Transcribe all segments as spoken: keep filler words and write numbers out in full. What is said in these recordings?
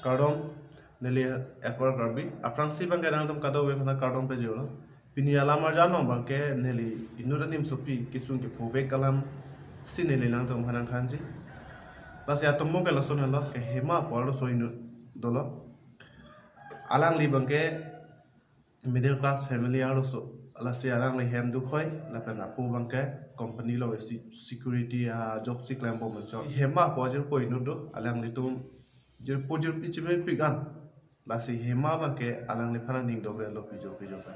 Kardom, neli F R Karbi. Aphrangsi abangke nangtum kadokave aphan kardom pajirlo. Pini alam arjan along abangke neli inut animsopi kesung kephovek alam si neli nangtum aphan nangthanji. Lasi atomo ke lason henlo, ke Hema pu arloso inut dolo. Alangli abangke middle class family arloso. Lasi alangli hem dukhroi, lapen apo abangke company along si-, security a job si klembom anchot. Hema pu ajirpo inut do, alanglitum jirpo jirpi chimepik an. Lasi Hema abangke alangliphan aning dovelo pijo pijo pen.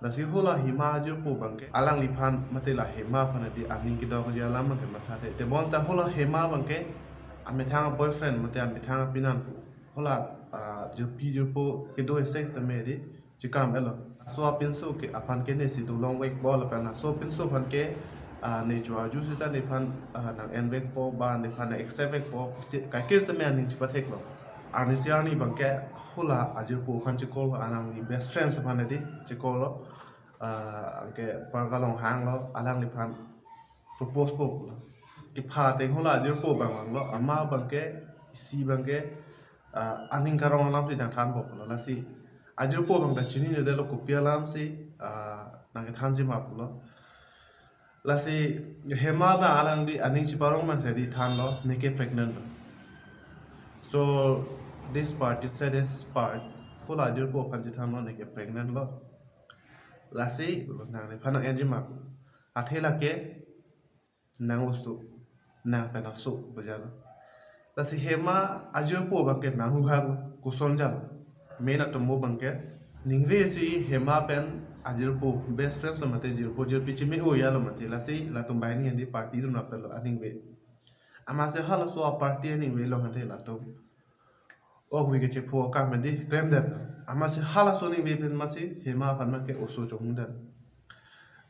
Lasi hala Hema ajirpo abangke alangliphan mate la Hema aphan hedi aning kedokji alam abangke mathathe. Tebonta hala Hema abangke amethang boyfriend mate amethang apinan pu, hala, ah, jirpi jirpo kedo esek tame hedi chekam-etlo. Laso apinso ke aphan ke nesi dolongvekpo lapen laso apinso aphan ke, ah, ne choarju seta nephan, ah, nang-envekpo ba nephan nang-accept-vekpo si kaike setame aning chepatheklo. Arnisi arni abangke hala ajirpo aphan chekol, alangli best friends aphan hedi chekollo. Ah, anke park along hanglo, alangliphan propose-po pulo. Kepha ateng hala ajirpo abang vanglo, amat abangke isi abangke, ah, aning karong alamsi nangthanpo pulo. Lasi ajirpo abang ta chininedetlo kopi alamsi, ah, nangkethanji ma pulo. Lasi Hema abang alangli aning cheparong abangsi hedi thanlo, neke pregnant lo. So this part is saddest part. Hala ajirpo aphan chethanlo, neke pregnant lo. Lasi nangliphan nang-enji ma pu. Athe lake nang oso, nang pen oso pu jalo. Lasi Hema ajirpo abangke nang huhang koson jalo. Main atomo abangke ningve si Hema pen ajirpo best friend so mate jirpo jirpi cheme-o jalo mate, lasi latum banghini hedi party atum rapetlo aningve. Amatsi halaso a party aningve along hedi latum okvi kachepho akam hedi klemdet. Amatsi halaso aningve pen amatsi Hema aphan abangke oso chonghungdet.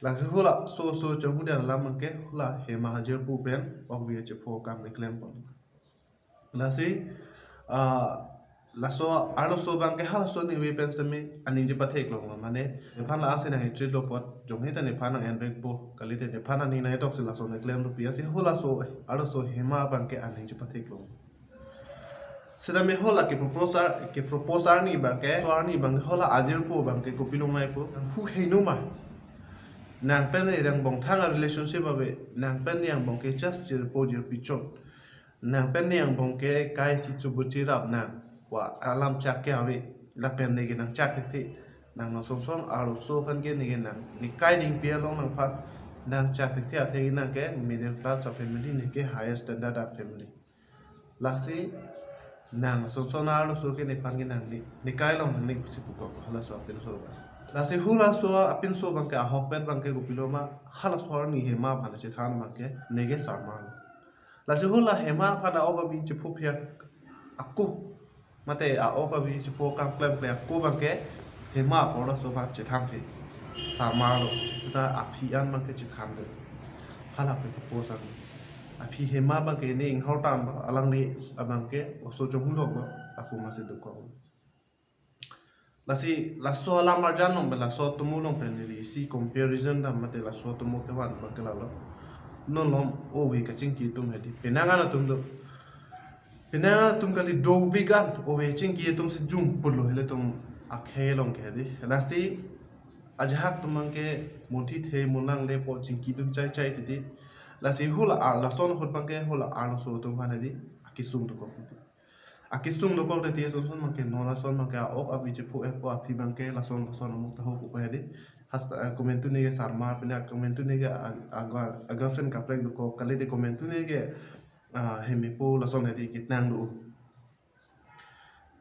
Lasi halaso oso chonghungdet alam abangke hala Hema ajirpo pen okvi kachepho akam hedi klempon. Lasi, ah, laso arloso abangke halaso aningve pen setame aning chepatheklonglo, mane nephan la-an si nang-treat-lo apot jonghe ta nephan nang-envekpo, kalite nephan aning nang-etoksi laso nang-klemlo pi, lasi halaso arloso Hema abangke aning chepatheklong. Setame hala kepropose ar-, kepropose arni abangke, so arni abangke hala ajirpo abangke kopilo maipo, hu heno ma. Nang pen ne angbong thang a relationship ave, nang pen ne angbong ke just jirpo jirpi chot. Nang pen ne angbong ke kai si chubu chirap nang, wa alam chak ke ave, lapen neke nangchak thekthe. Nang non sonson arloso aphan ke neke nang, ne kai dingpi along nangphan nangchak thekthe, athe nang ke middle class a family, neke higher standard a family. Lasi nang sonson arloso ke nephan ke nang ne, ne kai along nang ne pusi pukok halaso apinso abang. Lasi halaso apinso abangke ahokpet abangke kopilo ma, halaso arni Hema aphan chethan abangke neke sarmarlo. Lasi hala Hema aphan a-ok avi chepho phiak ako, mate a-ok avi chepho akam klemkle ako abangke Hema pu arloso aphan chethanthe, sarmarlo, seta aphi an abangke chethanthe. Hala pen propose an. Aphi Hema abangke ne inghor tam, alangli abangke oso chonghuloklo, ako amatsi dokok. Lasi laso alam arjan along pen, laso atomo along pen neli isi comparison dam mate laso atomo kevan abangke lalo. Non malom ove kachingki atum hedi, penang an atum do. Penang an atum kali, dovik an ove chingki atum si jum pulo, ilitum akhei along ke hedi. Lasi ajahak atum abangke monthi the monang lepo, chingki atum chai chai titi. Lasi hala ar-, lason ahut abangke hala arloso atum aphan hedi akesung dokok titi. Akesung dokok titi, sonson abangke non lason abangke a-ok avi chepho-etpo aphi abangke lason lason amuk taho pupo hedi. Hasta, eh, komantu neke sarmar pine, komantu neke a, a, a girlfriend kaprek dokok, kalite komantu neke, ah, hemepo, lason hedi kitnang do.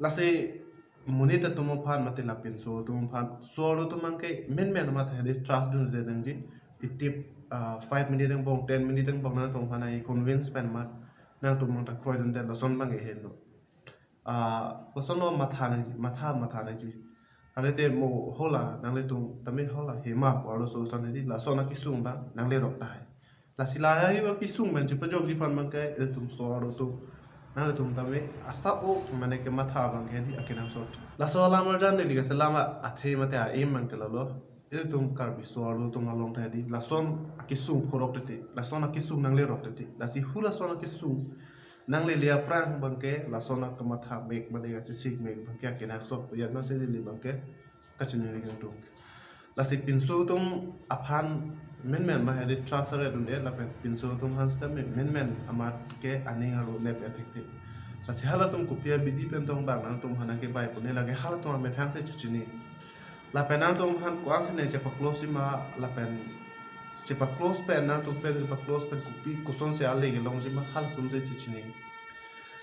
Lasi monit atum aphan mate lapinso atum aphan, so arlo atum abangke menmen amat hedi trust dunde nangji. Itip, ah, five minute angbong, ten minute angbong nangtum aphan ai convince pen amat nangtum abang ta kroidunde, lason abangke heno. Ah, kosonlo matha nangji, matha matha nangji. Kalite mo hala nanglitum tame hala Hema pu arloso ason hedi lason akesung abang nanglerok tahai. Lasi lahai akesung pen chepajokji aphan abangke ilitum so arlo atum, nanglitum tame asap-o mane kematha abangke hedi akenangsot. Laso alam arjan neli kaselam athe mate a-aim abangke lalo. Ilitum Karbi so arlo atum along ta hedi lason akesung phorok titi, lason akesung nanglerok titi. Lasi halason akesung Nanglele aphrang abangke lason akamatha mek mane kachesik mek abangke akenangsot pu ajat ma si neli abangke kachiningri nangtum. Lasi pinso atum aphan menmen ma hedi trust aret un-e lapen pinso atum aphan seta menmen amat ke aning arlo nep ethekthe. Lasi halatum kopi abidi pen tong abang nangtum aphan nangkebai pu ne lake halatum amethang si chechini. Lapen nangtum aphan ko-an si ne chepa-close ma lapen chepa-close pen nangtum pen chepa-close pen kopi kosonsi ale kelongji ma halatum si chechini.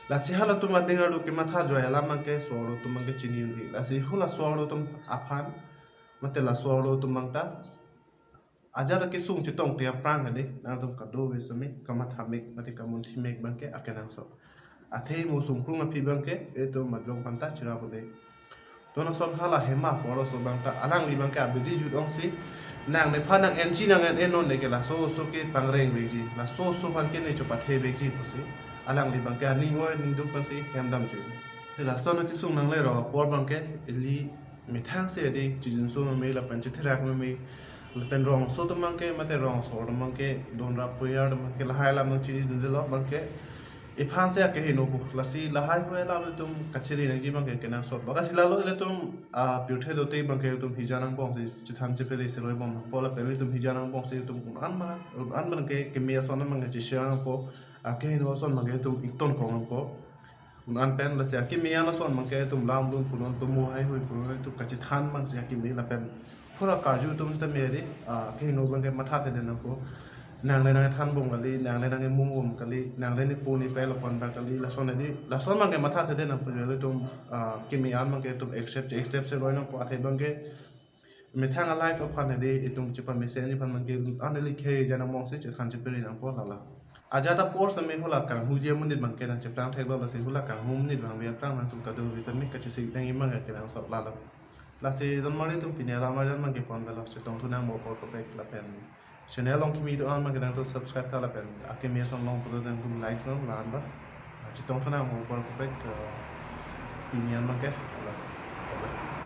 Lasi halatum aning arlo kematha joi alam abangke so-arlo atum abangke chini un-e. Lasi hula so-arlo atum aphan mate la so-arlo atum abang ta ajat akesung chetongte aphrang hedi nangtum kadokave sitame kamatha mek mate kamunthi mek abangke akenangsot. Athe mo sungkrung aphi abangke itum majok aphanta chira bole. To lason hala hema pu arloso abang ta alangli abangke abidi jut ongsi nang nephan nang-enji nang-en-e non neke laso oso ke pangreng vekji, laso oso aphan ke ne chepathe vekji pusi alangli abangke aning oi aning duk aphansi hem dam choi. Si lason akesung nangle rong apor abangke ili methang si hedi chijinso meme lapen chetherak meme lapen rongso atum abangke mate rongso atum abangke don rap puyar atum abangke lahai alam abang chini dunde lo abangke iphan si akeheno pu. Lasi lahai hui alam itum kachiri nangji abangke kenangsot lo. Lasi lalo ilitum apirthe dote abangke itum hijan angbong si chethan chepere siroi bom nangpo lapen itum hijan angbong si itum un-an ma un-an abangke keme ason abangke cheshare nangpo, akeheno ason abangke itum ington kong nangpo. Un-an pen lasi akeme an ason abangke itum lam dun punon, itum mo haihui punon, itum kachethan abang si akeme lapen pura karju atum sitame hedi, ah, akeheno abangke mathathedun nangpo. Nangle nangthan bom kali, nangle nangmung bom kali, nangle nepo nepei lapu-an abang kali, lason hedi, lason abangke mathathedun nangpo, itum, ah, keme an abangke itum accept, accept si roi nangpo, athe abangke methang a-life aphan hedi itum chepamesen aphan abangke an ili khei jan angbong si chethan chepere nangpo lala. Ajat apor sitame hula kanghuji amonit abangke nangcheplang theklo, lasi hula kanghu amonit abang ave aphrang nangtum kadokave sitame kachesik nangji abangke kenangsot lalo. Lasi don mari itum pini alam arjan abangke ponvelo, chetongthu nang mo apor kaprek lapen channel along kimi do-an abangke nangtum subscribe tha lapen akeme ason long pulote nangtum like non la-an ba. Chetongthu nang mo apor kaprek, eh, pini an abangke.